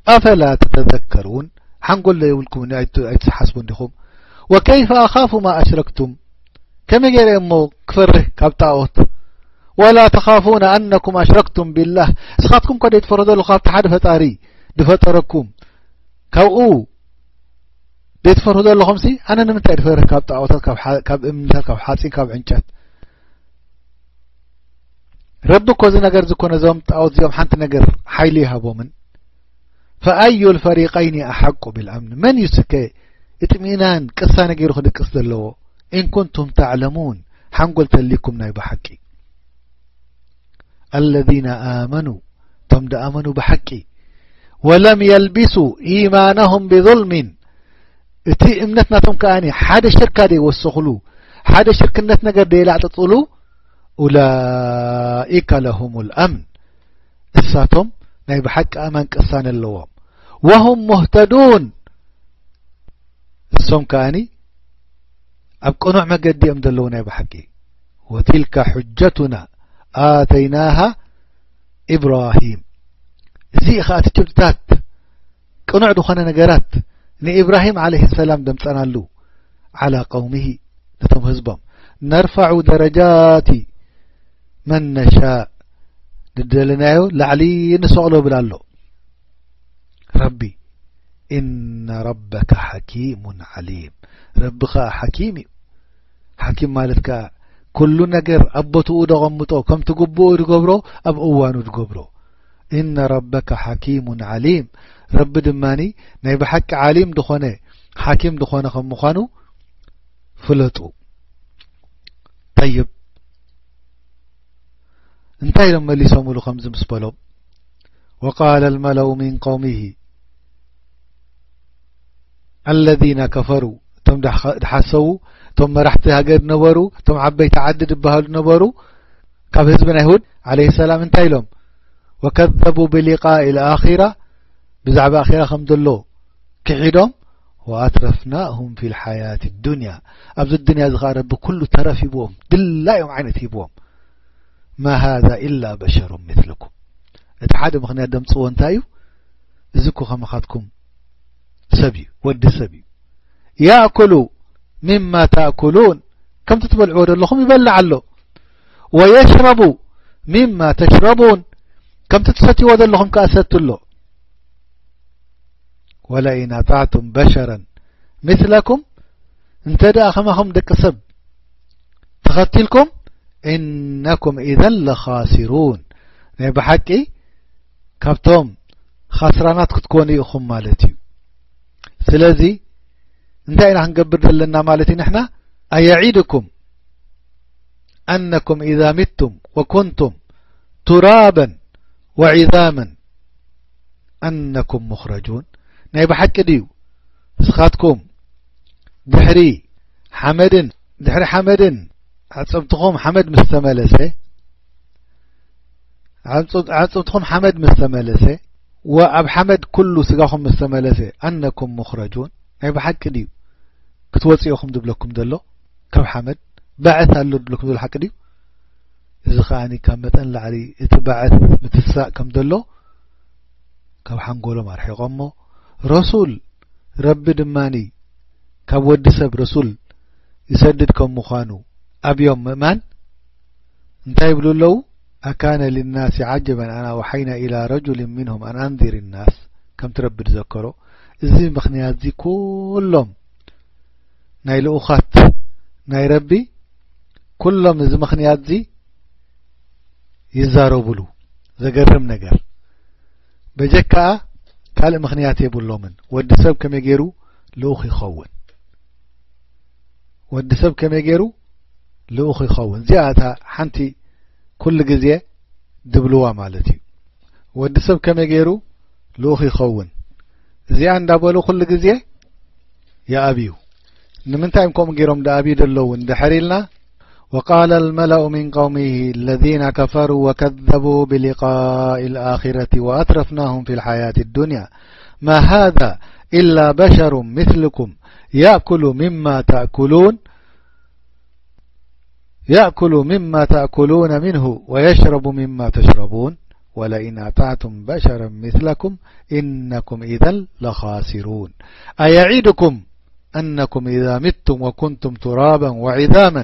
أفلا تتذكرون ሓንጎል ዶ የብልኩም ኣይትሓስቡ እንዲኹም وكيف أخاف ما أشركتم ከመይ ገይረ እሞ ክፈርህ ካብ ጣዖት ولا تخافون أنكم أشركتم بالله እስኻትኩም ከ ደይትፈርሁ ዘለኹ ካብቲ ሓደ ፈጣሪ ዝፈጠረኩም ካብኡ ደይትፈርሁ ዘለኹም ሲ ኣነ ንምንታይ ድፈርህ ካብ ጣዖታት ካብ እምንታት ካብ ሓፂን ካብ ዕንጨት ረቢ እኮ እዚ ነገር እዚ እኮ ነዞም ጣዖት እዚኦም ሓንቲ ነገር ሓይሊ ይሃቦምን فأي الفريقين أحق بالأمن መን እዩ ስከ እጥሚእናን ቅሳነ ገይሩ ክድቅስ ዘለዎ إن كنتم تعلمون ሓንጎል ተልይኩም ናይ ብሓቂ الذين آمنوا እቶም ደኣመኑ ብሓቂ ولم يلبسوا إيمانهم بظلم እቲ እምነት ናቶም ከኣ ሓደ ሽርካ ደይወሰኽሉ ሓደ ሽርክነት ነገር ደይላዕጥጥሉ أولئك لهم الأمن እሳቶም ናይ ብሓቂ ኣማን ቅሳነ ኣለዎም وهم مهتدون እሶም ከኣኒ ኣብ ቅኑዕ መገዲ እዮም ዘለዉ ናይ ብሓቂ وتلك حجتنا آتيناها إبراهيم እዚ ኸኣ እቲ ጭብጥታት ቅኑዕ ዝኾነ ነገራት ንኢብራሂም عليه السلام ደምፀናሉ على قومه ነቶም ህዝቦም نرفع درجات من نشاء ንደለናዮ ላዕሊ ንሰቕሎ ብል ኣሎ ረቢ إن ربك حكيم عليم ረቢ ኸኣ ሓኪም እዩ ሓኪም ማለት ከኣ ኩሉ ነገር ኣብ ቦትኡ ደቐምጦ ከምቲ ግቡኡ ድገብሮ ኣብ እዋኑ ድገብሮ إن ربك حكيم عليم ረቢ ድማ ናይ ብሓቂ ዓሊም ድኾነ ሓኪም ድኾነ ከም ምዃኑ ፍለጡ طيب እንታይ ኢሎም መሊሶምሉ ከምዚ ምስ በሎም وقال الملأ من قومه الذين كفروا እቶም ድሓሰዉ እቶም መራሕቲ ሃገር ነበሩ እቶም ዓበይቲ ዓዲ ድበሃሉ ነበሩ ካብ ህዝቢ ናይ ሁድ عليه السلام እንታይ ኢሎም وكذبوا بلقاء الآخرة ብዛዕባ ኣኼራ ከም ዘሎ ክሒዶም وأترفناهم في الحياة الدنيا ኣብዚ ዱንያ እዚ ኸዓ ረቢ ኩሉ ተረፍ ሂብዎም ድላዮም ዓይነት ሂብዎም ما هذا إلا بشر مثلكم እቲ ሓደ ምኽንያት ደምፅዎ እንታይ እዩ እዚ እኮ ከማኻትኩም ሰብ እዩ ወዲ ሰብ እዩ يأكل مما تأكلون ከምቲ ትበልዕዎ ዘለኹም ይበልዕ ኣሎ ويشرب مما تشربون ከምቲ ትሰትይዎ ዘለኹም ከኣ ሰቲ ኣሎ ولئن أطعتم بشرا مثلكم እንተ ደኣ ከማኹም ደቂ ሰብ ተኸቲልኩም إنكم إذا لخاسرون ናይ ብሓቂ ካብቶም ኻስራናት ክትኮኑ ኢኹም ማለት እዩ ስለዚ እንታይ ኢና ክንገብር ዘለና ማለት እዩ ንሕና أيعدكم أنكم إذا متم وكنتم ترابا وعظاما أنكم مخرجون ናይ ብሓቂ ድዩ ንስኻትኩም ድሕሪ ሓመድን ድሕሪ ሓመድን ዓጽምትኹም ሓመድ ምስ ተመለሰ ዓጽምትኹም ሓመድ ምስ ተመለሰ ወኣብ ሓመድ ኩሉ ስጋኹም ምስ ተመለሰ ኣነኩም ሙኽረጁን ናይ ብሓቂ ድዩ ክትወፅኡ ኢኹም ዝብለኩም ዘሎ ካብ ሓመድ ባዕት ኣሎ ዝብለኩም ዘሎ ሓቂ ድዩ እዚ ከዓኒ ካብ መጠን ላዕሊ እቲ ባዕት ምትሳእ ከም ዘሎ ካብ ሓንጎሎም ኣርሒቖሞ ረሱል ረቢ ድማኒ ካብ ወዲ ሰብ ረሱል ይሰድድ ከም ምዃኑ ኣብዮም ምእማን እንታይ ይብሉ ኣለዉ ኣካነ ልናሲ ዓጀበን ኣን ኣውሓይና ኢላ ረጁል ምንሁም ኣን ኣንዚር ናስ ከምቲ ረቢ ዝዘከሮ እዚ ምኽንያት እዚ ኩሎም ናይ ልኡኻት ናይ ረቢ ኩሎም እዚ ምኽንያት እዚ ይዛረቡሉ ዘገርም ነገር በጀካኣ ካልእ ምኽንያት የብሎምን ወዲ ሰብ ከመይ ገይሩ ልኡኽ ይኸውን ወዲ ሰብ ከመይ ገይሩ ልኡኽ ይኸውን እዚኣ እታ ሓንቲ ኩሉ ግዜ ድብልዋ ማለት እዩ ወዲ ሰብ ከመይ ገይሩ ልኡኽ ይኸውን እዚኣ እንዳበሉ ኩሉ ግዜ ይኣብዩ ንምንታይ እዮም ከምኡ ገይሮም ድኣብዩ ደለዉ እንድሕር ኢልና وقال الملأ من قومه الذين كفروا وكذبوا بلقاء الآخرة وأترفناهم في الحياة الدنيا ما هذا إلا بشر مثلكم يأكل مما تأكلون يأكل مما تأكلون منه ويشرب مما تشربون ولئن أطعتم بشرا مثلكم إنكم إذا لخاسرون. أيعدكم أنكم إذا متم وكنتم ترابا وعظاما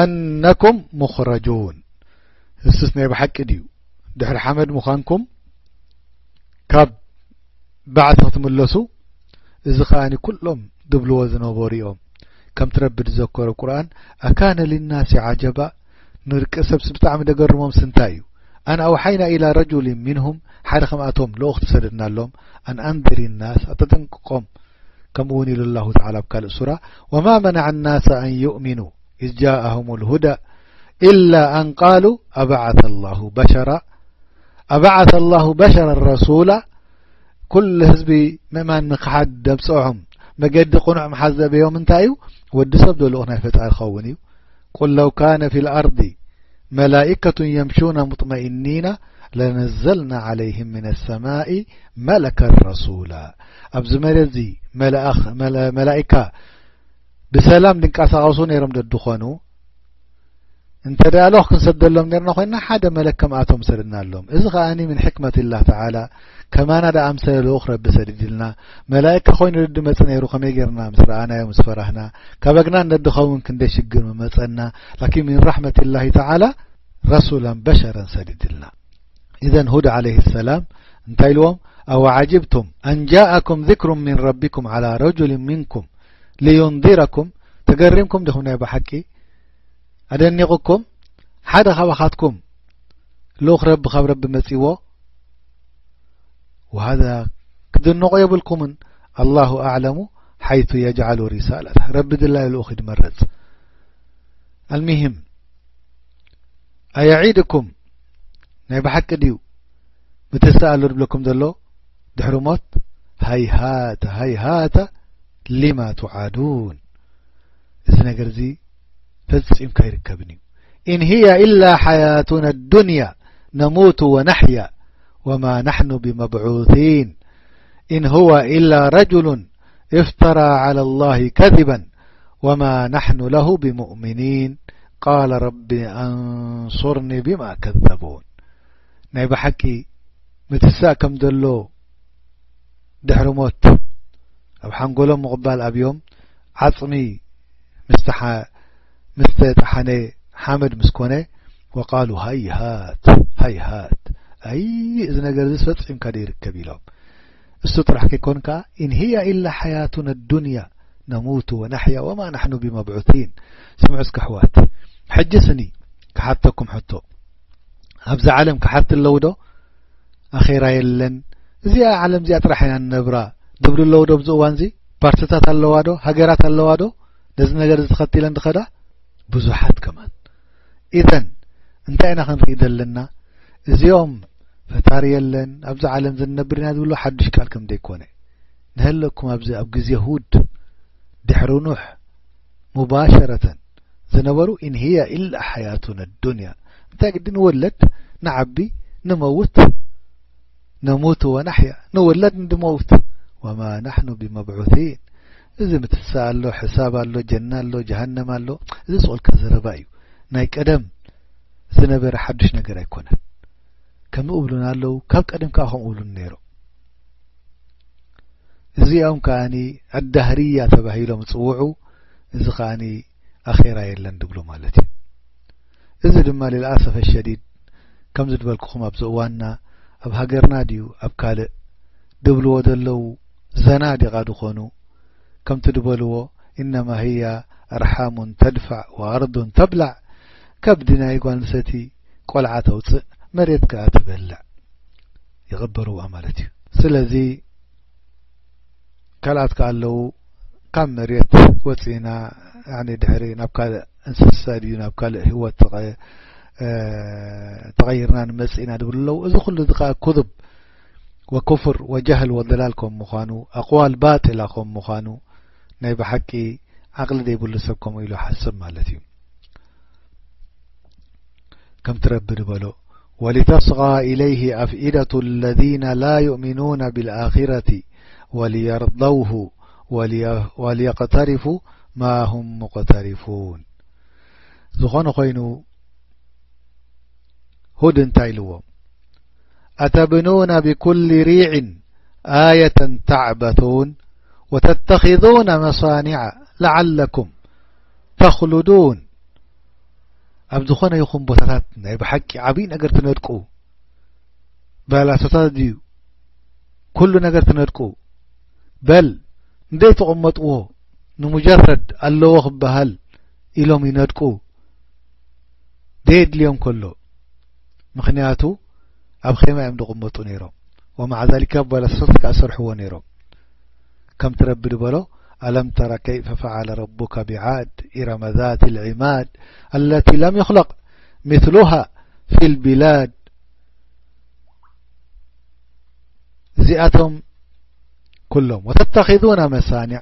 أنكم مخرجون. እሱስ ናይ ብሓቂ ድዩ? ድሕሪ ሓመድ ምዃንኩም ካብ ባዕሲ ክትምለሱ፣ እዚ ኸኣኒ ኩሎም ድብልዎ ዝነበሩ እዮም። ከምቲ ረቢ ዝዘከሮ ቁርኣን፣ ኣካነ ሊናሲ ዓጀባ፣ ንርቂ ሰብሲ ብጣዕሚ ደገርሞም ስንታይ እዩ? ኣን ኣውሓይና ኢላ ረጁሊን ሚንሁም፣ ሓደ ከምኣቶም ልኡኽ ተሰደድናሎም፣ ኣን ኣንዚሪ ናስ፣ ኣተጠንቅቆም። ከምኡ እውን ኢሉ ኣላሁ ተዓላ ኣብ ካልእ ሱራ፣ ወማ መነዐ ናሰ ኣን ዩእሚኑ ኢዝ ጃአሁም ልሁዳ ኢላ ኣን ቃሉ ኣበዓተ ኣላሁ በሸራ፣ ኣበዓተ ኣላሁ በሸራ ረሱላ። ኩሉ ህዝቢ ምእማን ምክሓድ ደብፅዖም፣ መገዲ ቅኑዕ ምሓዝ ዘበዮም እንታይ እዩ? ወዲ ሰብ ዶ ልኡኽ ናይ ፈጣሪ ኸውን እዩ? ቁል ለው ካነ ፊ ልኣርዲ መላኢከቱን የምሹነ ሙጥመኢኒና ለነዘልና ዓለይህም ምን ሰማኢ መለከን ረሱላ። ኣብዚ መሬት እዚ መላእኽ-፣ መላ-፣ መላኢካ ብሰላም ድንቀሳቐሱ ነይሮም ዶ ድኾኑ? እንተ ደኣ ልኡኽ ክንሰደሎም ነርና ኮይንና፣ ሓደ መለክ ከምኣቶም ሰደድናሎም። እዚ ኸኣኒ ምን ሕክመትላህ ተዓላ፣ ከማና ደኣ ኣምሰለ ልኡኽ ረቢ ሰዲድልና። መላእካ ኮይኑ ድመጽእ ነይሩ፣ ከመይ ጌርና ምስ ረኣናዮ፣ ምስ ፈራህና፣ ካበግና ነድኸውን ክንደይ ሽግር ምመጸና። ላኪን ምን ረሕመትላሂ ተዓላ ረሱላን በሸረን ሰዲድልና። ኢዘን ሁድ ዓለይሂ ሰላም እንታይ ኢልዎም? أوعجبتم أن جاءكم ذكر من ربكم على رجل منكم لينذركم። ተገሪምኩም ዲኹም? ናይ ብሓቂ ኣደኒቑኩም? ሓደ ካባኻትኩም ልኡኽ ረቢ ካብ ረቢ መጺዎ? ወሃዛ ክትድንቑ የብልኩምን። ኣላሁ ኣዕለሙ ሓይቱ የጅዓሉ ሪሳላታ። ረቢ ድላዩ ልኡኽ እዩ ድመርጽ። ኣልሚሂም፣ ኣየዒድኩም፣ ናይ ብሓቂ ድዩ ምትስእ ኣሎ ድብለኩም ዘሎ ድሕሪ ሞት? ሃይሃተ ሃይሃተ ሊማ ቱዓዱን። እዚ ነገር እዚ ፈጺምካ ኣይርከብን እዩ። إن هي إلا حياتنا الدنيا نموت ونحيا وما نحن بمبعوثين إن هو إلا رجل افترى على الله كذبا وما نحن له بمؤمنين قال رب انصرني بما كذبون. ናይ ብሓቂ ምትሳእ ከም ዘሎ ድሕሪ ሞት ኣብ ሓንጎሎም ምቕባል ኣብዮም፣ ዓጽሚ ምስ ተሓ-፣ ምስ ተጠሓነ፣ ሓመድ ምስ ኮነ፣ ወቃሉ ሃይሃት ሃይሃት፣ ኣይ፣ እዚ ነገር እዚ ፈጺምካ ደይርከብ ኢሎም። እሱ ጥራሕ ከይኮን ከኣ፣ ኢን ሂያ ኢላ ሓያቱና ዱንያ ነሙቱ ወናሕያ ወማ ናሕኑ ቢመብዑሲን። ስምዑ እስከ ኣሕዋት፣ ሕጂ ስኒ ክሓተኩም ሕቶ፣ ኣብዛ ዓለም ክሓት ኣለዉ ዶ? ኣኼራ የለን፣ እዚኣ ዓለም እዚኣ ጥራሕ ኢና ንነብራ ድብሉ ኣለዉ ዶ? ኣብዚ እዋን እዚ ፓርትታት ኣለዋ ዶ? ሃገራት ኣለዋ ዶ? ነዚ ነገር እዚ ተኸቲለን ዝኸዳ ብዙሓት ከማን። ኢዘን እንታይ ኢና ክንርኢ ዘለና? እዚኦም ፈጣሪ የለን፣ ኣብዚ ዓለም ዝንነብር ኢና ዝብሉ ሓዱሽ ቃል ከም ዘይኮነ፣ ንሀለኩም ኣብዚ ኣብ ግዜ ሁድ ድሕሪ ኑሕ ሙባሸረተን ዝነበሩ፣ ኢን ሂየ ኢላ ሓያቱና ዱንያ፣ እንታይ ግዲ ንወለድ፣ ንዓቢ፣ ንመውት፣ ነሙቱ ወናሕያ፣ ንውለድ ንድመውት፣ ወማ ናሕኑ ቢመብዑሲን። እዚ ምትሳእ ኣሎ፣ ሕሳብ ኣሎ፣ ጀና ኣሎ፣ ጀሃነም ኣሎ፣ እዚ ስቑልካ ዘረባ እዩ። ናይ ቀደም ዝነበረ ሓዱሽ ነገር ኣይኮነን። ከምኡ እብሉና ኣለዉ፣ ካብ ቀደም ከኣ ከምኡ እብሉን ነይሮም። እዚኦም ከኣኒ ኣዳህርያ ተባሂሎም ዝጽውዑ፣ እዚ ከኣኒ ኣኼራ የለን ድብሉ ማለት እዩ። እዚ ድማ ልልኣሰፈ ሸዲድ ከምዚ ዝበልኩኹም ኣብዚ እዋንና ኣብ ሃገርና ድዩ ኣብ ካልእ ድብልዎ ዘለዉ ዘናዲቓ ድኾኑ፣ ከምቲ ድበልዎ፣ ኢነማ ህያ ኣርሓሙን ተድፋዕ ወኣርዱን ተብላዕ፣ ከብዲ ናይ ጓል ኣንስተይቲ ቆልዓ ተውጽእ፣ መሬት ከኣ ትበልዕ፣ ይቕበርዋ ማለት እዩ። ስለዚ ካልኣት ከኣ ኣለዉ፣ ካብ መሬት ወጺእና፣ ያኒ ድሕሪ ናብ ካልእ እንስሳ ድዩ ናብ ካልእ ህይወት ተቐ-፣ እ፣ ተቐይርና ንመጽእ ኢና ድብሉ ኣለዉ። እዚ ኩሉ እዚ ከኣ ኩዙብ ወኩፍር ወጀህል ወደላል ከም ምዃኑ፣ ኣቕዋል ባጢላ ከም ምዃኑ፣ ናይ ብሓቂ ዓቕሊ ዘይብሉ ሰብ ከምኡ ኢሉ ይሓስብ ማለት እዩ። ከምቲ ረቢ ዝበሎ፣ ወሊተስጋ ኢለይሂ ኣፍኢደቱ ለዚነ ላ ዩእሚኑነ ቢልኣኺረቲ ወሊየርደውሁ ወሊየ-፣ ወሊየቅተሪፉ ማ ሁም ሙቅተሪፉን። ዝኾነ ኮይኑ፣ ሁድ እንታይ ኢልዎም? أتبنون بكل ريع آية تعبثون وتتخذون مصانع لعلكم تخلدون. ኣብ ዝኾነ ይኹን ቦታታት ናይ ብሓቂ ዓብዪ ነገር ትነድቁ፣ ባላሶታት ድዩ ኩሉ ነገር ትነድቁ? በል እንደ ትቕመጥዎ ንሙጀረድ ኣለዎ ክበሃል ኢሎም ይነድቁ ደየድልዮም ከሎ። ምኽንያቱ ኣብ ኼማ እዮም ዝቕመጡ ነይሮም። ومع ذلك ባላሶታት ከኣ ሰርሕዎ ነይሮም። ከምቲ ረቢ ዝበሎ، ألم تر كيف فعل ربك بعاد إرم ذات العماد التي لم يخلق مثلها في البلاد. እዚኣቶም ኩሎም። وتتخذون مصانع፣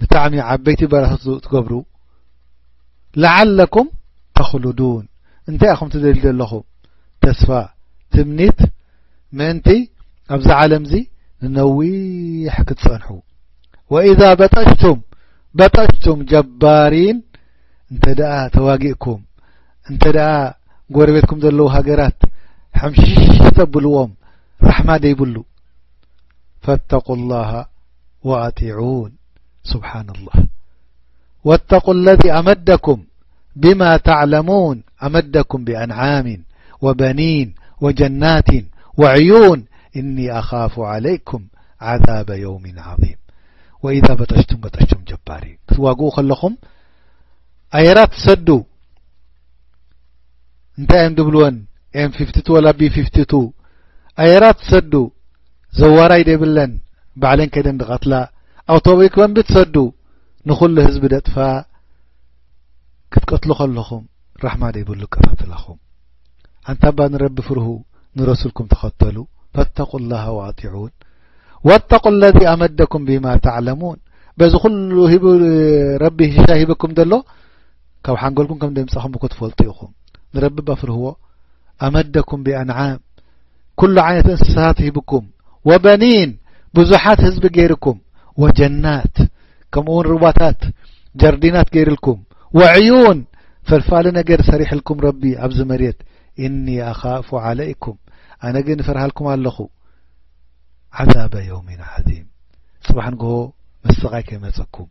ብጣዕሚ ዓበይቲ ባላሶት ትገብሩ። لعلكم تخلدون، እንታይ ኢኹም ትደልዩ ዘለኹም? ተስፋ፣ ትምኒት፣ ምእንቲ ኣብዚ ዓለምዚ ንነዊሕ ክትጸንሑ። وإذا بطشتم بطشتم جبارين، እንተ ደኣ ተዋጊእኩም፣ እንተ ደኣ ጎረቤትኩም ዘለዉ ሃገራት ሕምሽሽ ተብልዎም፣ ራሕማ ደይብሉ። فاتقوا الله وأطيعون. سبحان الله. واتقوا الذي أمدكم بما تعلمون أمدكم بأنعام وبنين وجنات وعيون إني أخاف عليكم عذاب يوم عظيم. وإذا بطشتم بطشتم جبارين. ክትዋግኡ ከለኹም ኣየራት ትሰዱ። እንታይ እዮም ድብልወን? ኤም ፊፍቲ ቱ ወላ ቢ ፊፍቲ ቱ ኣየራት ትሰዱ። ዘዋራይ ደብለን፣ ባዕለን ከይደን ድቐትላ። ኣውቶቢክ በምቢ ትሰዱ፣ ንኹሉ ህዝቢ ደጥፋ። ክትቀትሉ ከለኹም ራሕማ ደይብሉ ቀታትላኹም። ኣንታ እባ ንረቢ ፍርሁ፣ ንረሱልኩም ተኸተሉ። فاتقوا الله وأطيعون واتقوا الذي أمدكم بما تعلمون። በዚ ኩሉ ሂቡ፣ ረቢ ሽሻይ ሂበኩም ዘሎ፣ ካብ ሓንጎልኩም ከም ደምጻኹም እኮ ትፈልጡ ኢኹም። ንረቢ እባ ፍርህዎ። أمدكم بأنعام، ኩሉ ዓይነት እንስሳታት ሂብኩም፣ وبنين፣ ብዙሓት ህዝቢ ገይርኩም፣ وجنات، ከምኡ እውን ሩባታት፣ ጀርዲናት ገይርልኩም፣ وعيون፣ ፈልፋሊ ነገር ሰሪሕልኩም ረቢ ኣብዚ መሬት። إني أخاف عليكم، ኣነ ግን እፈርሃልኩም ኣለኹ። عذاب يوم عظيم، ጽባሕ ንግሆ መሰቓይ ከይመጸኩም።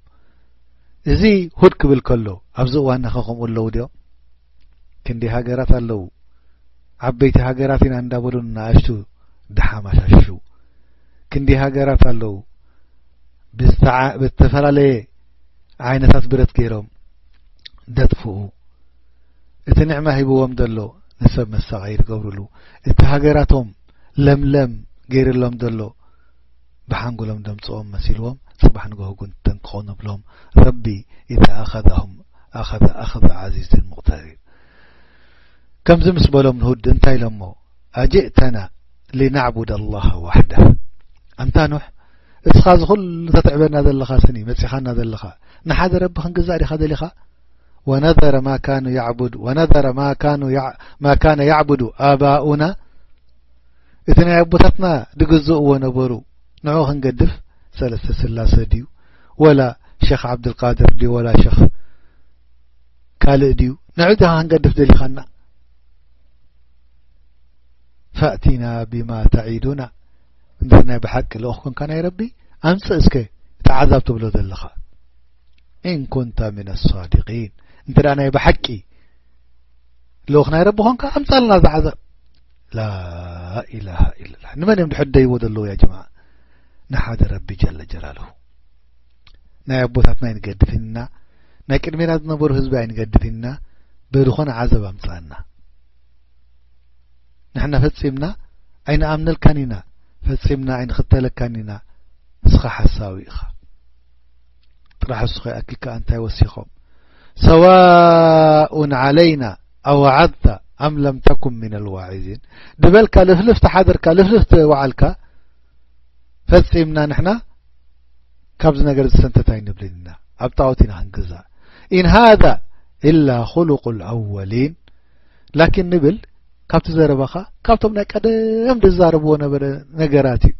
እዚ ሁድ ክብል ከሎ፣ ኣብዚ እዋንና ኸ ከምኡ ኣለዉ ድዮም? ክንደይ ሃገራት ኣለዉ፣ ዓበይቲ ሃገራት ኢና እንዳበሉ ንኣሽቱ ደሓማሻሹ። ክንደይ ሃገራት ኣለዉ፣ ብዝተዓ-፣ ብዝተፈላለየ ዓይነታት ብረት ገይሮም ደጥፍኡ። እቲ ንዕማ ሂብዎም ዘሎ ንሰብ መሳቐዪ ዝገብርሉ፣ እቲ ሃገራቶም ለምለም ገይርሎም ዘሎ ብሓንጎሎም ደምጽኦም መሲልዎም፣ ጽባሕ ንግሆ ግን ተንክኾ ንብሎም። ረቢ إذا أخذهم أخذ أخذ عزيز مقتدر። ከምዚ ምስ በሎም ንሁድ እንታይ ኢሎሞ? أجئتنا لنعبد الله وحده። ኣንታ ኑሕ፣ እስኻ እዚ ኩሉ ተትዕበና ዘለኻ ስኒ መጺኻና ዘለኻ፣ ንሓደ ረቢ ክንግዛእ ዲኻ ደሊኻ? ونذر ما كانوا يعبد ونذر ما كانوا يع-، ما كان يعبد آباؤنا። እቲ ናይ ኣቦታትና ድግዝእዎ ነበሩ ንዑ ክንገድፍ፣ ሰለስተ ስላሰ ድዩ ወላ ሸኽ ዓብድልቃድር ድዩ ወላ ሸኽ ካልእ ድዩ? ንዑ ዲኻ ክንገድፍ ደሊኻና? فأتنا بما تعدنا، እንተ ናይ ብሓቂ ልኡኽ ኮንካ ናይ ረቢ፣ ኣምጽእ እስከ እቲ ዓዛብ ትብሎ ዘለኻ። إن كنت من الصادقين، እንተ ደኣ ናይ ብሓቂ ልኡኽ ናይ ረቢ ኾንካ፣ ኣምጻልና እዚ ዓዛብ። لا إله إلا الله። ንመን እዮም ድሕደይዎ ዘለዉ ያ ጀማዓ? ንሓደ ረቢ ጀለ ጀላልሁ። ናይ ኣቦታትና ኣይንገድፍን ኢና፣ ናይ ቅድሜና ዝነበሩ ህዝቢ ኣይንገድፍን ኢና፣ በድኾነ ዓዘብ ኣምጻና። ንሕና ፈጺምና ኣይንኣምነልካን ኢና፣ ፈጺምና ኣይንኽተለካን ኢና፣ ንስኻ ሓሳዊ ኢኻ። ጥራሕ እሱ ከይኣክልካ እንታይ ወሲኾም? سواء علينا أوعظت أم لم تكن من الواعظين። ድበልካ ልፍልፍ ተሓደርካ፣ ልፍልፍ ተወዓልካ፣ ፈጺምና ንሕና ካብዚ ነገር ዝሰንተት ኣይንብልን ኢና። ኣብ ጣዖት ኢና ክንግዛእ። إن هذا إلا خلق الأولين። ላኪን ንብል፣ ካብቲ ዘረባኻ፣ ካብቶም ናይ ቀደም ዝዛረብዎ ነበረ ነገራት እዩ።